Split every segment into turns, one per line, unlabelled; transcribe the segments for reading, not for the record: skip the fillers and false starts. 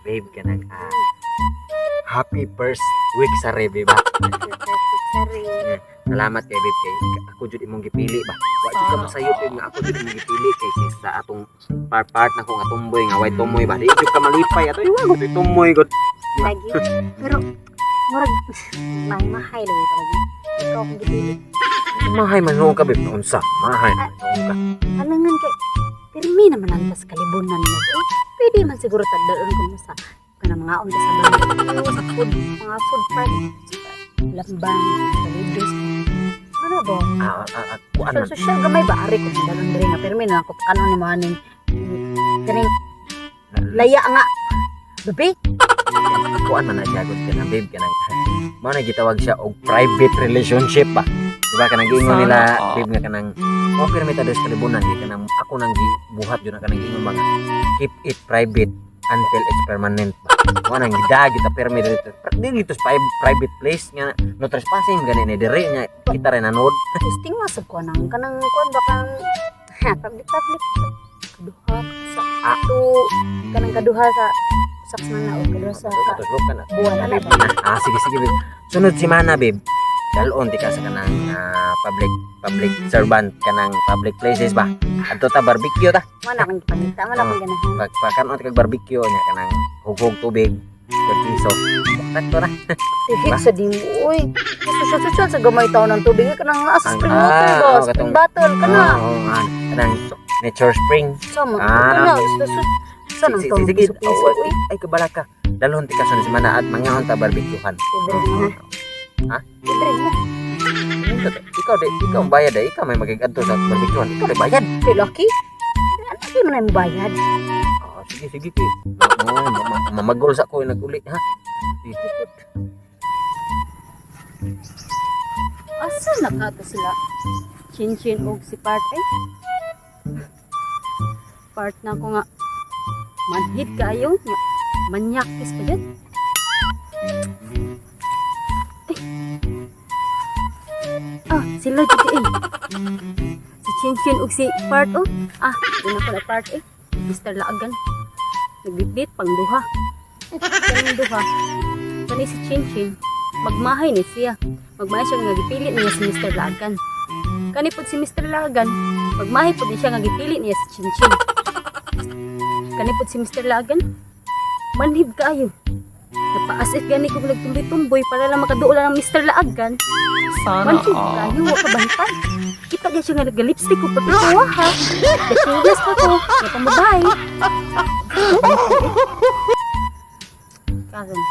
Babe, kanang happy first week sa rebe ba?
Sorry.
Salamat kay babe kay ako jud imong gipili ba. Wa jud ka masayop, babe, nga ako jud imong gipili kay sis sa atong part na ko nga tumboy nga way tumoy ba. Di jud ka malipay ato iwa gud tumoy gud.
Lagi. Pero, murag, mahay-mahay lagi ko lagi. Ikaw akong gipili.
Mahay man nuon ka, babe, unsa? Mahay man nuon ka.
Alangan kay, pirmi naman lang tas kalibunan na. Eh, pwede man siguro tagdalon ko mo sa kanang mga unta sa barbecue, sa food, mga food park, sa Lamban, sa Lidos. Ano ba?
Kuan man.
Social, social gamay ba? Ari ko sa dalon diri nga pirmi na lang ko kanon ni mga ning kaning laya nga. Babe,
Kuan man na siya gud kanang, babe, kanang mao na gitawag siya og private relationship ba. Diba kanang giingon nila, babe, nga kanang okay ra mi ta sa kalibunan kay kanang ako nang gibuhat jud na kanang giingon ba nga keep it private until it's permanent ba. Mao nang gida kita permi dito. Dili dito sa private place nga no trespassing gani ni diri nga kita rin nanood.
Testing mo sa kuan ang kanang kuan ba kang ha, public public kaduha sa ato kanang kaduha sa saksana o kaduha sa ka,
Tulog ka na.
buwan ana ba?
Sige sige, babe. Sunod si Mana, babe. Dalon di ka sa kanang public public servant kanang public places ba. Adto ta barbecue ta.
Mo na akong gipangita, mo na akong ganahan.
Pag pagkanon kag barbecue nya kanang hughog tubig kag piso. Sakto na.
Tihik sa di mo, uy. Social social sa gamay tao ng tubig kanang asa spring water ba,
oo,
spring bottle kana.
Oo, kanang nature spring.
Sama,
Ah.
kana sa nang
Sige,
tao
sige.
piso piso,
Oh,
uy.
ay, kabala ka. Dalhon ti ka sunod semana at mangahon ta barbecuehan.
Libre mo.
Ha?
Libre mo.
Ikaw di, ikaw ang bayad eh. Ikaw may magig-adto sa barbecuehan. Ikaw di bayad.
Kay lucky. Ano kayo man ang bayad?
Sige sige ki. Mamagol sa ko naguli ha. Sige.
Asa na ka to sila? Chin Chin og si Part eh. Part na ko nga manhid kayo nga manyakis pa yun. Ay. Sila jud eh. Si Chin Chin og si Part oh. Di na ko na Part eh. Mr. Laagan. Nagbitbit pang duha. Kanang duha. Kani si Chin Chin. Magmahay ni siya. Magmahay siya nga gipili niya si Mr. Laagan. Kani pod si Mr. Laagan, magmahay pod ni siya nga gipili niya si Chin Chin. Kani pod si Mr. Laagan, manhid kaayo. Napaas if gani kong nagtumboy-tumboy para lang makaduol lang ng Mr. Laagan.
Sana
Manhid
all.
kaayo, wa ka bantay. Kita gyud siya nga nag-lipstick ko pagkuha ha. Nagsigas pa ko, nga pambabae. Karon,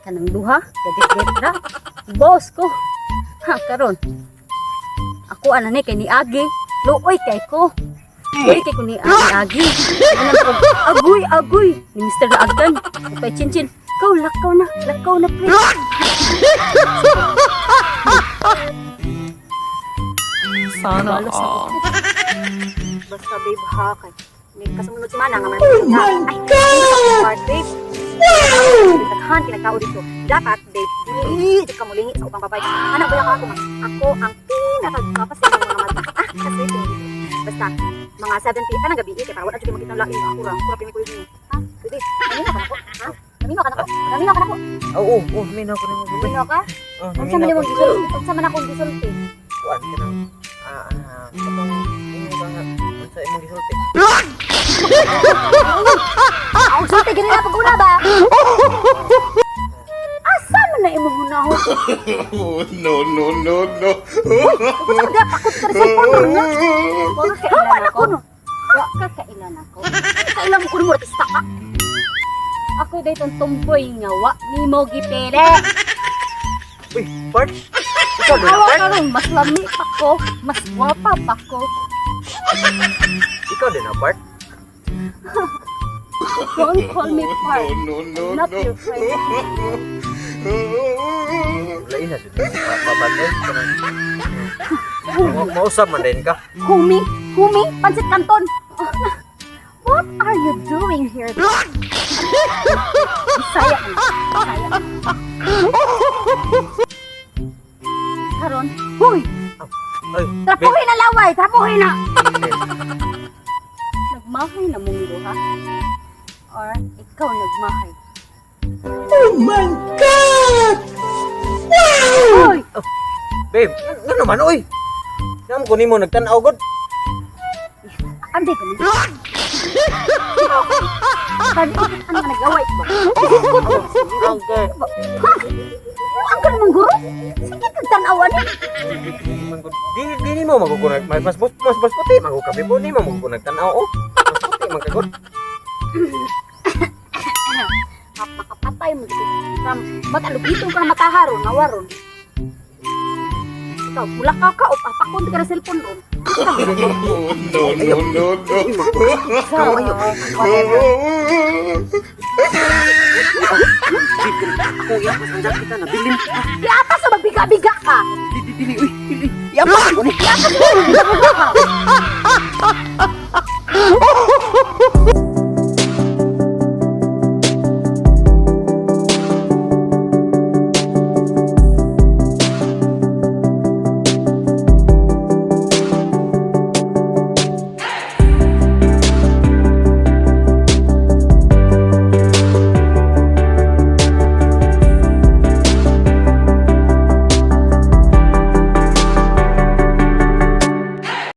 kanang duha, gagit ra. Boss ko. Ha, karon. Ako ana ni kay niagi. Luoy kay ko. Luoy kay ko ni niagi. Ano ko, agoy agoy ni Mr. Laagan. Kay Chinchin, ikaw lakaw na, lakaw na pre.
Sana
Balos ako.
all.
Basta babe ha kay may kasunod si Mana nga man. Oh my God! Part babe. Daghan kinagtao dito. Dapat babe, dili jud ka mulingi sa ubang babae. Anak ba ako nga ako ang pinakagwapa sa inyong mga mata. Kasi dito. Basta mga 70 kanang gabi kay para wala jud makita lain ako ra. Ako ra pimi kuyo. Ha? Baby, naminaw ka nako. Ha? Naminaw ka nako. Naminaw ka nako.
Oo, minaw ko nimo, babe.
Naminaw ka?
Oh,
Unsa man imong gisulti? Unsa man akong gisulti?
Kuan kanang katong ingon ka nga unsa imong gisulti?
Ang sulti gani na pag-una ba? Asa man na imong hunahon?
Oh, no, no, no, no.
Uy, pakot ka rin sa cellphone no? Wa ka kailan ako. No? Wa ka kailan ako. Kailan mo kuno mo artista ka. Ako dayton tumboy nga wa nimo gipili.
Uy, part. Ikaw din
Awa
part.
karon mas lami pa ko, mas gwapa pa ko.
Ikaw din na part.
Don't call me part.
No, no,
Not
no.
your friend.
Lain na jud. Babantay kanang. Mausap man din ka.
Humi, Humi, pansit canton. What are you doing here? Bisaya ka na. Bisaya ka na. Karon, huy!
Ay,
Trapuhin na laway! Trapuhin na! Nagmahay na mong duha. Or ikaw nagmahay?
Oh my God! Wow!
Hoy!
Babe, ngano man oy? Nam ko nimo nagtan-aw gud.
Anday ka nito. Sabi ko, ano nga nag-away ba?
Okay.
Ha? Ang ka naman guro? Sige kag tanawan.
Di di nimo magugunag mas mas mas mas puti magukabi po nimo magugunag tan-aw oh. Mas puti man kagod.
Makapatay mo dito. Ram, ba't alugitong ka na mataharon, nawaron? Ikaw, pula ka ka o papakon ka na cellphone ron.
Oh, no, no, no, no.
Whatever.
Ako iapas ang jacket na nabilin.
Iata sa magbiga-biga ka!
Dili dili uy, dili. Iapas ko ni.
Iata sa magbiga-biga ka!